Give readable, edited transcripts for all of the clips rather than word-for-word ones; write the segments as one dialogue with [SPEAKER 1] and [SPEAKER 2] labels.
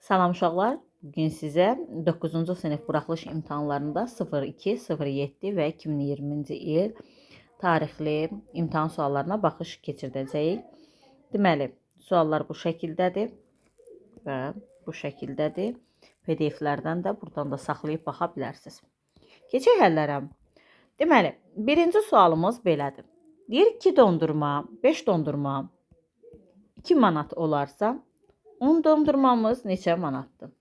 [SPEAKER 1] Salam uşaqlar. Bugün sizə 9-cu sinif buraxılış imtahanlarında 02, 07 və 2020-ci il tarixli imtahan suallarına baxış keçirdəcəyik. Deməli, suallar bu şəkildədir və bu şəkildədir. PDF-lərdən də buradan da saxlayıb baxa bilərsiniz. Keçək həllərə. Deməli, birinci sualımız belədir. Deyir 2 dondurma, 5 dondurma 2 manat olarsa 10 dondurmamız neçə manatdır?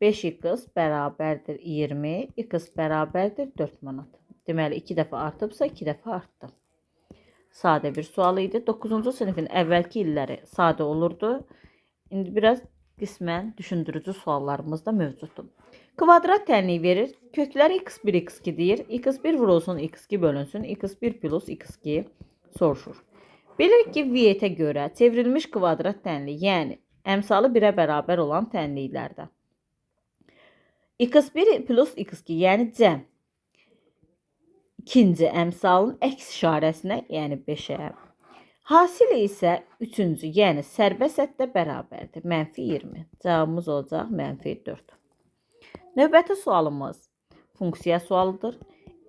[SPEAKER 1] 5x bərabərdir 20, x bərabərdir 4 manat. Deməli, 2 dəfə artıbsa 2 dəfə artdı. Sadə bir sual idi. 9-cu sinifin əvvəlki illəri sadə olurdu. İndi biraz qismən düşündürücü suallarımız da mövcuddur. Kvadrat tənliyi verir. Kökləri x1, x2 deyir. x1 vurulsun, x2 bölünsün. x1 plus x2 soruşur. Bilirik ki, Vietə görə çevrilmiş kvadrat tənliyi, yəni əmsalı 1-ə bərabər olan tənliklərdə x1 plus x2, yəni cəm ikinci əmsalın əks işarəsinə, yəni 5-ə. Hasil isə üçüncü, yəni sərbəst həddə bərabərdir. Mənfi 20. Cavabımız olacaq mənfi 4. Növbəti sualımız funksiya sualıdır.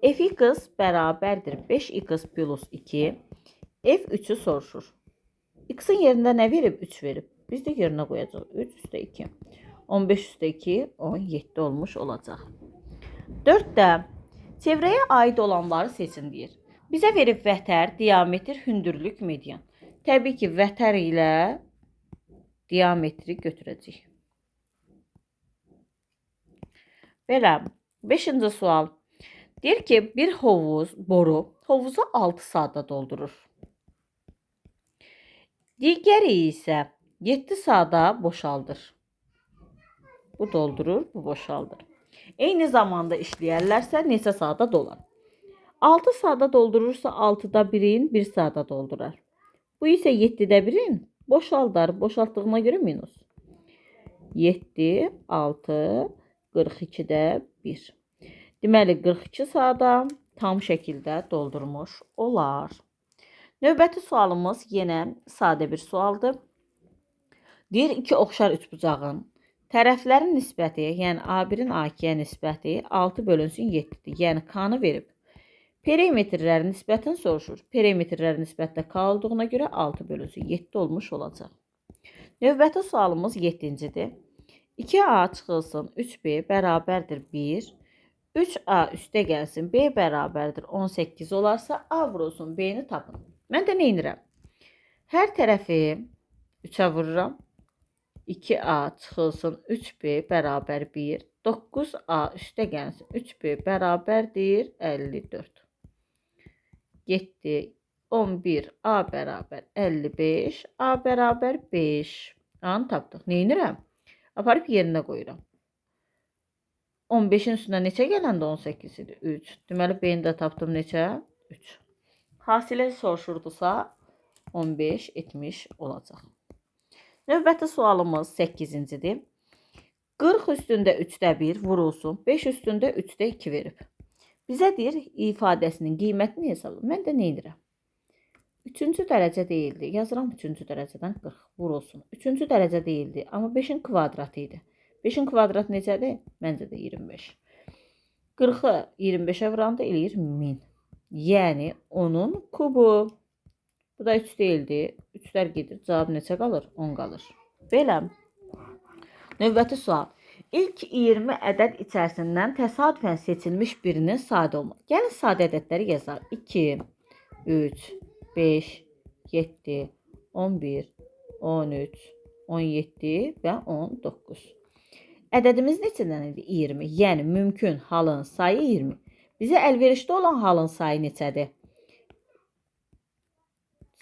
[SPEAKER 1] Fx bərabərdir 5x plus 2. F3-ü soruşur. X-in yerində nə verib? 3 verib. Biz də yerinə qoyacaq. 3 üstə 2. 15 üstə 2, 17 olmuş olacaq. 4 də çevrəyə aid olanları seçin deyir. Bizə verib vətər, diametr, hündürlük, median. Təbii ki, vətər ilə diametri götürəcəyik. Belə, 5-ci sual. Deyir ki, bir hovuz, boru hovuzu 6 saatda doldurur. Digəri isə 7 saatda boşaldır. Bu doldurur, bu boşaldır. Eyni zamanda işləyərlərsə neçə saatda dolar? 6 saatda doldurursa 6-da 1-in 1 saatda doldurar. Bu isə 7-də 1-in boşaldar. Boşaltdığına görə minus. 7, 6, 42-də 1. Deməli 42 saatda tam şəkildə doldurmuş olar. Növbəti sualımız yenə sadə bir sualdır. Deyir iki oxşar üçbucağın tərəflərin nisbəti, yəni A1-in A2-yə nisbəti 6 bölünsün 7-dir. Yəni K-nı verib. Perimetrlərin nisbətini soruşur. Perimetrlərin nisbətdə K olduğuna görə 6 bölünsün 7 olmuş olacaq. Növbəti sualımız 7-cidir. 2A çıxılsın 3B bərabərdir 1. 3A üstə gəlsin B bərabərdir 18 olarsa A vurulsun B-ni tapın. Mən də nə edirəm? Hər tərəfi 3-ə vururam. 2A çıxılsın 3B bərabər 1. 9A üstə gəlsin 3B bərabərdir 54. Getdi 11 A bərabər 55, A bərabər 5. A-nı tapdıq. Nə edirəm? Aparıb yerinə qoyuram. 15-in üstünə neçə gələndə 18 idi? 3. Deməli, B-ni də tapdım neçə? 3. Hasilə soruşurdusa 15 etmiş olacaq. Növbəti sualımız 8-cidir. 40 üstündə 3-də 1 vurulsun, 5 üstündə 3-də 2 verib. Bizə deyir ifadəsinin qiymətini hesabla. Mən də nə edirəm? 3-cü dərəcə deyildi. Yazıram 3-cü dərəcədən 40 vurulsun. 3-cü dərəcə deyildi, amma 5-in kvadratı idi. 5-in kvadratı neçədir? Məncə də 25. 40-ı 25-ə vuranda eləyir 1000. Yəni 10-un kubu. Bu da 3 deyildi. 3-lər gedir. Cavab neçə qalır? 10 qalır. Belə. Növbəti sual. İlk 20 ədəd içərisindən təsadüfən seçilmiş birinin sadə olmalı. Gəlin sadə ədədləri yazaq. 2, 3, 5, 7, 11, 13, 17 və 19. Ədədimiz neçədən idi? 20. Yəni mümkün halın sayı 20. Bizə əlverişli olan halın sayı neçədir?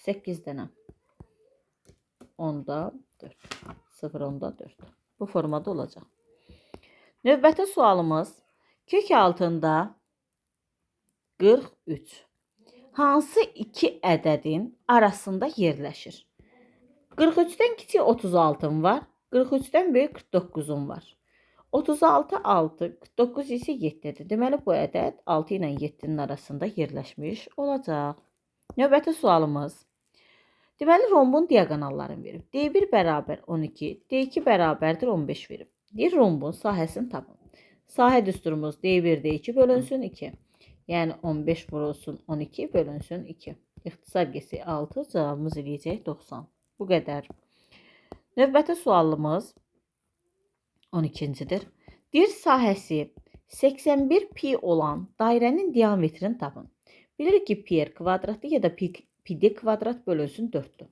[SPEAKER 1] 8 dənə. 10-da 4. 0,4. Bu formada olacaq. Növbəti sualımız kök altında 43. Hansı iki ədədin arasında yerləşir? 43-dən kiçik 36-m var. 43-dən böyük 49-um var. 36 6, 49 isə 7-dir. Deməli bu ədəd 6 ilə 7-nin arasında yerləşmiş olacaq. Növbəti sualımız. Deməli, rombun diaqonallarını verib. D1 bərabər 12, D2 bərabərdir 15 verib. Deyir, rombun sahəsini tapın. Sahə düsturumuz D1, D2 bölünsün 2. Yəni 15 vurulsun 12 bölünsün 2. İxtisar getsə 6, cavabımız eləyəcək 90. Bu qədər. Növbəti sualımız 12-cidir. Deyir, sahəsi 81 pi olan dairənin diametrini tapın. Bilirik ki, pi r kvadratı ya da pi d kvadrat bölünsün 4-dür.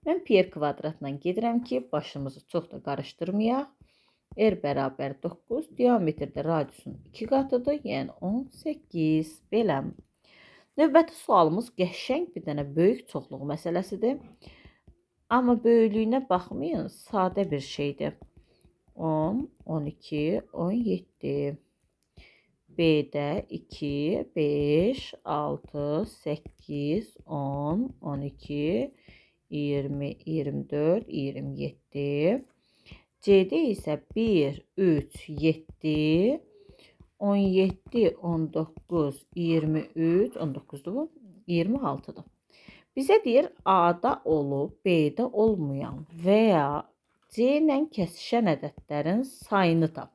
[SPEAKER 1] Mən pi r kvadratla gedirəm ki, başımızı çox da qarışdırmayaq. R bərabər 9, diametr də radiusun 2 qatıdır, yəni 18. Belə. Növbəti sualımız qəşəng bir dənə böyük çoxluq məsələsidir. Amma böyüklüyünə baxmayın, sadə bir şeydir. 10, 12, 17. B-də 2, 5, 6, 8, 10, 12, 20, 24, 27. C-də isə 1, 3, 7, 17, 19, 23, 19-dur bu, 26-dır. Bizə deyir, A-da olub, B-də olmayan və ya C ilə kəsişən ədədlərin sayını tap.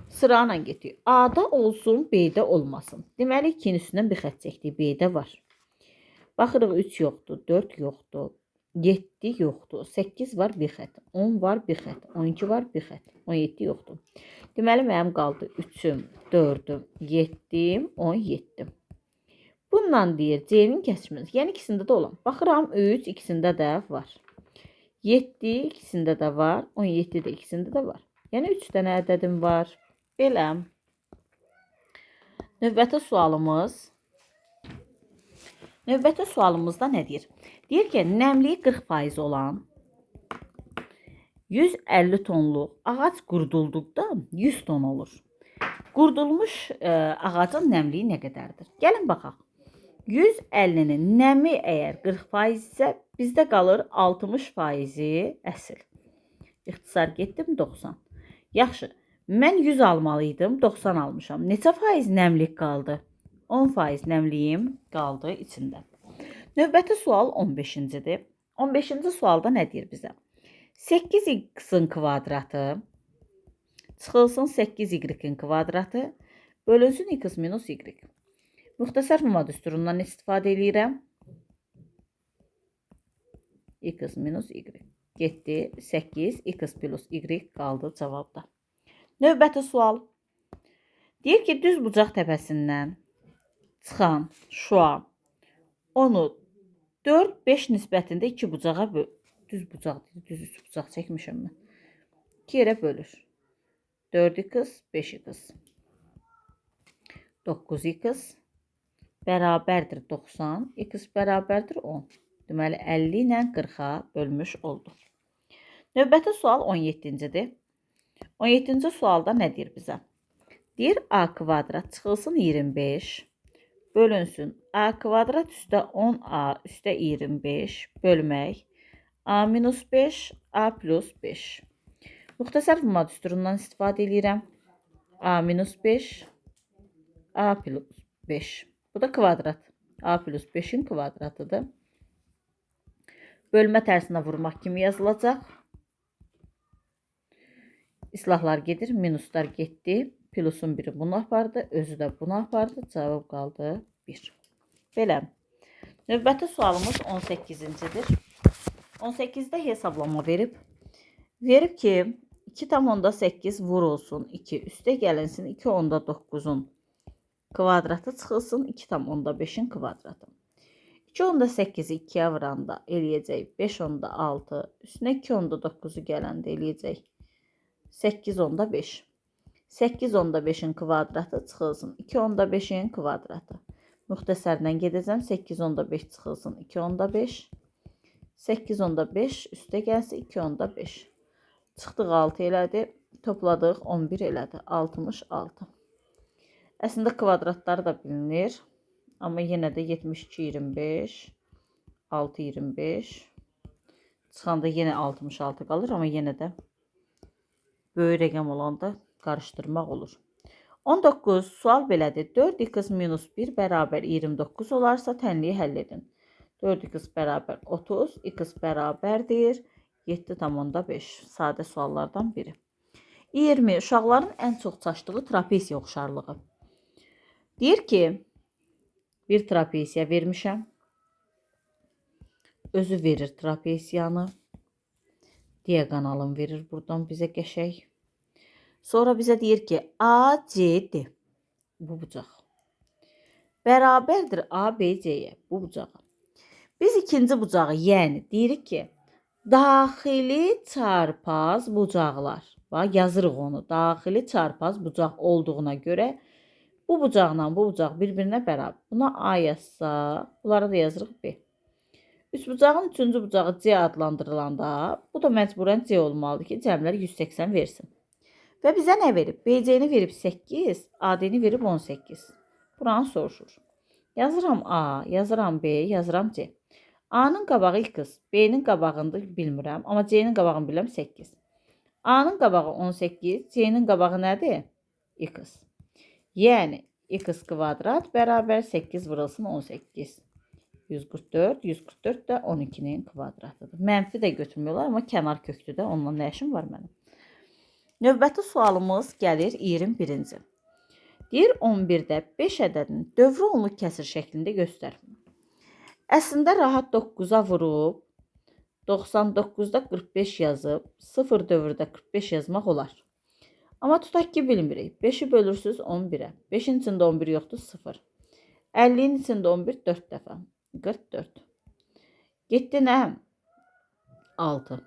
[SPEAKER 1] Sırayla getdik. A-da olsun, B-də olmasın. Deməli, 2-nin üstündən bir xətt çəkdik. B-də var. Baxırıq, 3 yoxdur, 4 yoxdur, 7 yoxdur, 8 var, bir xətt, 10 var, bir xətt, 12 var, bir xətt, 17 yoxdur. Deməli, mənim qaldı 3-üm, 4-üm, 7-im, 17-im. Bununla deyir, C-nin kəsişməsi. Yəni, ikisində də olan. Baxıram, 3 ikisində də var. 7 ikisində də var, 17 də ikisində də var. Yəni, 3 dənə ədədim var. Belə. Növbəti sualımız. Növbəti sualımızda nə deyir? Deyir ki, nəmliyi 40% olan 150 tonluq ağac qurudulduqda 100 ton olur. Qurudulmuş ağacın nəmliyi nə qədərdir? Gəlin baxaq. 150-nin nəmi əgər 40% isə bizdə qalır 60%-i əsil. İxtisar getdim 90. Yaxşı, mən 100 almalıydım, 90 almışam. Neçə faiz nəmlik qaldı? 10% nəmliyim qaldı içində. Növbəti sual 15-cidir. 15-ci sualda nə deyir bizə? 8x-in kvadratı çıxılsın 8y-in kvadratı bölünsün x minus y. Müxtəsər vurma düsturundan istifadə eləyirəm. X minus y. Getdi 8, x plus y qaldı cavabda. Növbəti sual. Deyir ki, düz bucaq təpəsindən çıxan şua onu 4-5 nisbətində iki bucağa düz bucaq, düz üç bucaq çəkmişəm mən. 2 yerə bölür. 4x, 5x. 9x bərabərdir 90, x bərabərdir 10. Deməli, 50 ilə 40-a bölmüş oldu. Növbəti sual 17-cidir. 17-ci sualda nə deyir bizə? Deyir, a kvadrat çıxılsın 25, bölünsün a kvadrat üstə 10a üstə 25 bölmək a minus 5, a plus 5. Müxtəsər vurma düsturundan istifadə eləyirəm. A minus 5, a plus 5. Bu da kvadrat. A plus 5-in kvadratıdır. Bölmə tərsinə vurmaq kimi yazılacaq. İslahlar gedir, minuslar getdi. Plusun biri bunu apardı, özü də bunu apardı. Cavab qaldı 1. Belə. Növbəti sualımız 18-cidir. 18-də hesablama verib. Verib ki, 2,8 vurulsun 2, üstə gəlinsin 2,9-un kvadratı çıxılsın 2,5-in kvadratı. 2,8-i 2-yə vuranda eləyəcək 5,6, üstünə 2,9-u gələndə eləyəcək 8,5. 8,5-in kvadratı çıxılsın 2,5-in kvadratı. Müxtəsərlə gedəcəm. 8,5 çıxılsın 2,5. 8,5 üstə gəlsin 2,5. Çıxdıq 6 elədi. Topladıq 11 elədi. 66. Əslində kvadratları da bilinir. Amma yenə də 72, 25, 6, 25. Çıxanda yenə 66 qalır. Amma yenə də böyük rəqəm olanda qarışdırmaq olur. 19 sual belədir. 4x minus 1 bərabər 29 olarsa tənliyi həll edin. 4x bərabər 30, x bərabərdir 7,5. Sadə suallardan biri. 20. Uşaqların ən çox çaşdığı trapesiya oxşarlığı. Deyir ki, bir trapesiya vermişəm. Özü verir trapesiyanı. Diaqonalını verir buradan bizə qəşəng. Sonra bizə deyir ki, ACD bu bucaq bərabərdir ABC-yə bu bucağa. Biz ikinci bucağı, yəni deyirik ki, daxili çarpaz bucaqlar. Bax, yazırıq onu. Daxili çarpaz bucaq olduğuna görə bu bucaqla bu bucaq bir-birinə bərabər. Buna A yazsa, bunlara da yazırıq B. Üçbucağın üçüncü bucağı C adlandırılanda, bu da məcburən C olmalıdır ki, cəmlər 180 versin. Və bizə nə verib? BC-ni verib 8, AD-ni verib 18. Buranı soruşur. Yazıram A, yazıram B, yazıram C. A-nın qabağı x, B-nin qabağını bilmirəm, amma C-nin qabağını bilirəm 8. A-nın qabağı 18, C-nin qabağı nədir? X. Yəni x kvadrat bərabər 8 vurulsun 18. 144, 144 də 12-nin kvadratıdır. Mənfi də götürmüyorlar, amma kənar köklü də onunla nə işim var mənim? Növbəti sualımız gəlir 21-ci. Deyir 11-də 5 ədədini dövrü onluq kəsir şəklində göstər. Əslində rahat 9-a vurub 99-da 45 yazıb 0 dövrdə 45 yazmaq olar. Amma tutaq ki bilmirik. 5-i bölürsüz 11-ə. 5-in içində 11 yoxdur 0. 50-nin içində 11 4 dəfə. 44. Getdi nə? 6.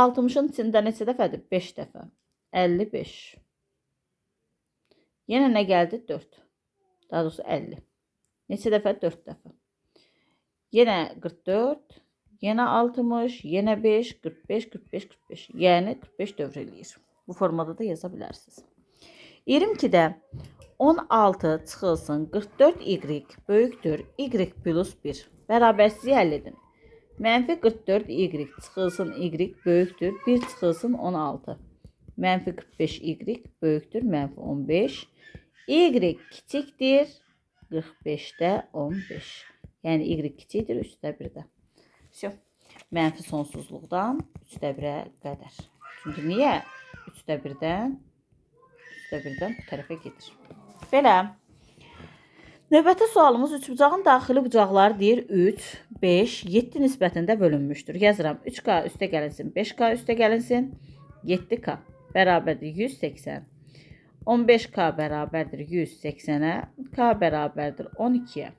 [SPEAKER 1] 60-ın içində neçə dəfədir? 5 dəfə. 55. Yenə nə gəldi? 4. Daha doğrusu 50. Neçə dəfə? 4 dəfə. Yenə 44, yenə 60, yenə 5, 45, 45, 45. Yəni 45 dövr eləyir. Bu formada da yaza bilərsiniz. 22-də 16 çıxılsın 44y böyükdür y plus 1. Bərabərsizliyi həll edin. Mənfi 44y çıxılsın y böyükdür 1 çıxılsın 16. Mənfi 45y böyükdür mənfi 15. Y kiçikdir 45-də 15. Yəni y kiçikdir 3-də 1-də. Vəsə. Mənfi sonsuzluqdan 3-də 1-ə qədər. Çünki niyə? 3-də 1-dən 3-də 1-dən bu tərəfə gedir. Belə. Növbəti sualımız üçbucağın daxili bucaqları deyir 3, 5, 7 nisbətində bölünmüşdür. Yazıram 3K üstə gəlinsin, 5K üstə gəlinsin, 7K bərabərdir 180. 15K bərabərdir 180-ə, K bərabərdir 12-yə.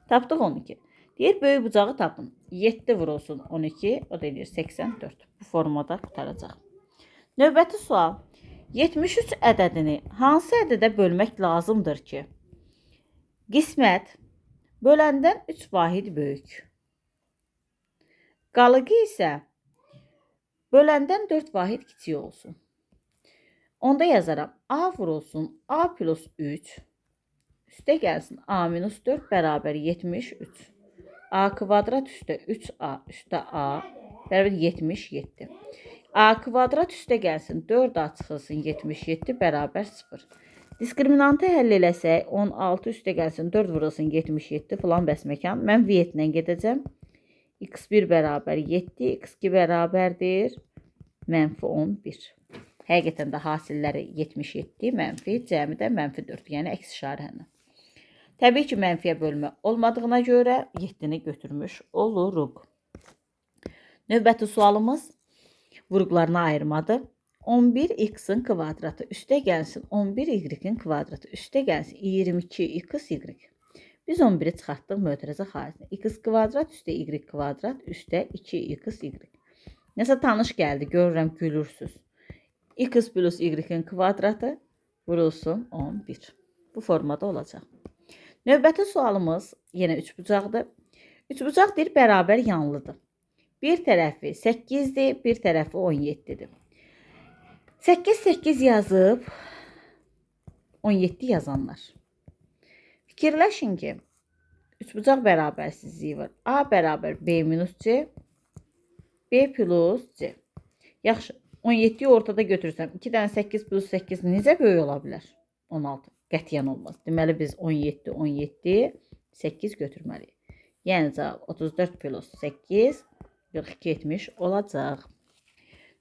[SPEAKER 1] Tapdıq 12. Deyir böyük bucağı tapın. 7 vurulsun 12, o da eləyir 84. Bu formada qurtaracaq. Növbəti sual. 73 ədədini hansı ədədə bölmək lazımdır ki, qismət böləndən 3 vahid böyük. Qalıqı isə böləndən 4 vahid kiçik olsun. Onda yazaram A vurulsun A plus 3 üstə gəlsin A minus 4 bərabər 73. A kvadrat üstə 3A üstə A bərabər 77. A kvadrat üstə gəlsin 4A çıxılsın 77 bərabər 0. Diskriminantı həll eləsək 16 üstə gəlsin 4 vurulsun 77 filan bəsməkan. Mən Vietlə gedəcəm. x1 bərabər 7, x2 bərabərdir mənfi 11. Həqiqətən də hasilləri 77, mənfi, cəmi də mənfi 4, yəni əks işarəni. Təbii ki, mənfiyə bölmə olmadığına görə 7-ni götürmüş oluruq. Növbəti sualımız vurğularına ayırmadır. 11x-in kvadratı üstə gəlsin 11y-in kvadratı üstə gəlsin 22xy. Biz 11-i çıxartdıq mötərizə xaricinə. X kvadrat üstə y kvadrat üstə 2xy. Nəsə tanış gəldi, görürəm gülürsüz. X plus y-in kvadratı vurulsun 11. Bu formada olacaq. Növbəti sualımız yenə üçbucaqdır. Üçbucaq deyir bərabər yanlıdır. Bir tərəfi 8-dir, bir tərəfi 17-dir. 8 8 yazıb 17 yazanlar. Fikirləşin ki, üçbucaq bərabərsizliyi var. A bərabər B minus C, B plus C. Yaxşı, 17-yi ortada götürsəm, 2 dənə 8 plus 8 necə böyük ola bilər? 16. Qətiyyən olmaz. Deməli biz 17, 17, 8 götürməliyik. Yəni cavab 34 plus 8 42 etmiş olacaq.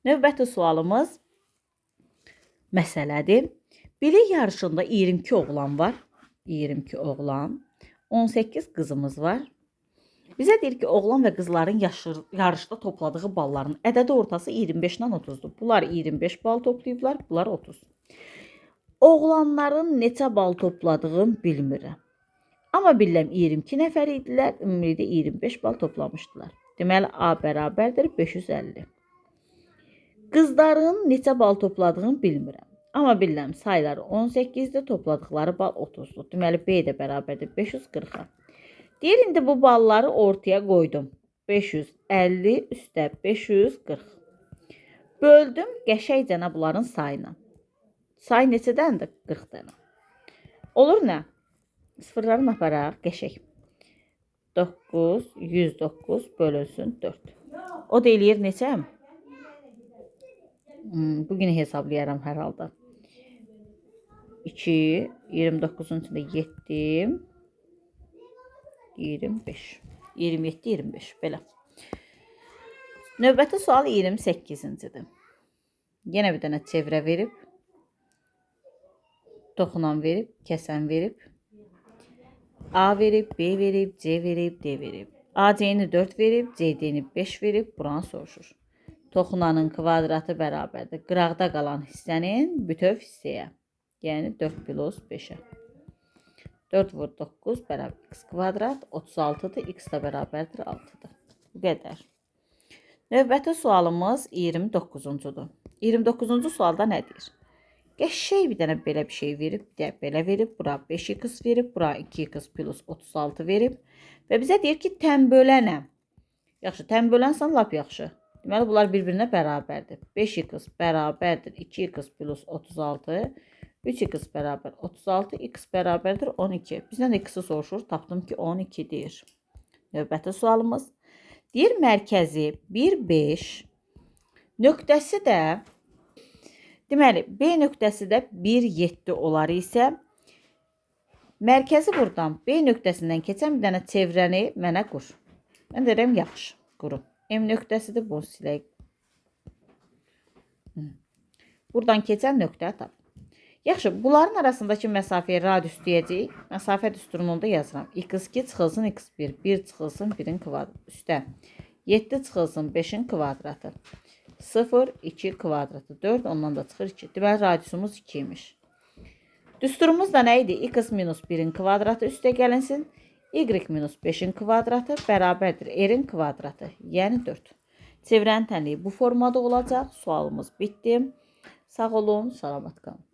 [SPEAKER 1] Növbəti sualımız məsələdir. Bilik yarışında 22 oğlan var. 22 oğlan, 18 qızımız var. Bizə deyir ki, oğlan və qızların yarışda topladığı balların ədədi ortası 25 ilə 30-dur. Bunlar 25 bal toplayıblar, bunlar 30. Oğlanların neçə bal topladığını bilmirəm. Amma bilirəm 22 nəfər idilər, ümumilikdə 25 bal toplamışdılar. Deməli A bərabərdir 550. Qızların neçə bal topladığını bilmirəm. Amma bilirəm sayları 18-dir, topladıqları bal 30-dur. Deməli B də bərabərdir 540-a. Deyir indi bu balları ortaya qoydum. 550 üstə 540. Böldüm qəşəngcənə bunların sayına. Say neçədəndir? 40 dənə. Olur nə? Sıfırlarını aparaq qəşəng. 9, 109 bölünsün 4. O da eləyir neçə? Bugün hesablayaram hər halda. 2, 29-un içində 7, 25. 27, 25. Belə. Növbəti sual 28-cidir. Yenə bir dənə çevrə verib, toxunan verib, kəsən verib, A verib, B verib, C verib, D verib. AC-ni 4 verib, CD-ni 5 verib, buranı soruşur. Toxunanın kvadratı bərabərdir. Qıraqda qalan hissənin bütöv hissəyə. Yəni 4 plus 5-ə. 4 vur 9 bərabər x kvadrat 36-dır. X də bərabərdir 6-dır. Bu qədər. Növbəti sualımız 29-cudur. 29-cu sualda nə deyir? Qəşəng bir dənə belə bir şey verib, bir də belə verib, bura 5x verib, bura 2x plus 36 verib və bizə deyir ki, tən bölənəm. Yaxşı, tən bölənsən lap yaxşı. Deməli, bunlar bir-birinə bərabərdir. 5x bərabərdir 2x plus 36, 3x bərabər 36, x bərabərdir 12. Bizdən də x-i soruşur, tapdım ki, 12 deyir. Növbəti sualımız. Deyir, mərkəzi 1, 5 nöqtəsi də, deməli, B nöqtəsi də 1, 7 olar isə, mərkəzi buradan B nöqtəsindən keçən bir dənə çevrəni mənə qur. Mən deyirəm, yaxşı, qurum. M nöqtəsidir, bunu silək. Buradan keçən nöqtə tap. Yaxşı, bunların arasındakı məsafəyə radius deyəcəyik. Məsafə düsturunu da yazıram. x2 çıxılsın x1, 1 çıxılsın 1-in kvadratı. Üstə 7 çıxılsın 5-in kvadratı. 0, 2 kvadratı 4, ondan da çıxır 2. Deməli, radiusumuz 2 imiş. Düsturumuz da nə idi? X minus 1-in kvadratı üstə gəlinsin. Y minus 5-in kvadratı bərabərdir R-in kvadratı, yəni 4. Çevrənin tənliyi bu formada olacaq. Sualımız bitdi. Sağ olun, salamat qalın.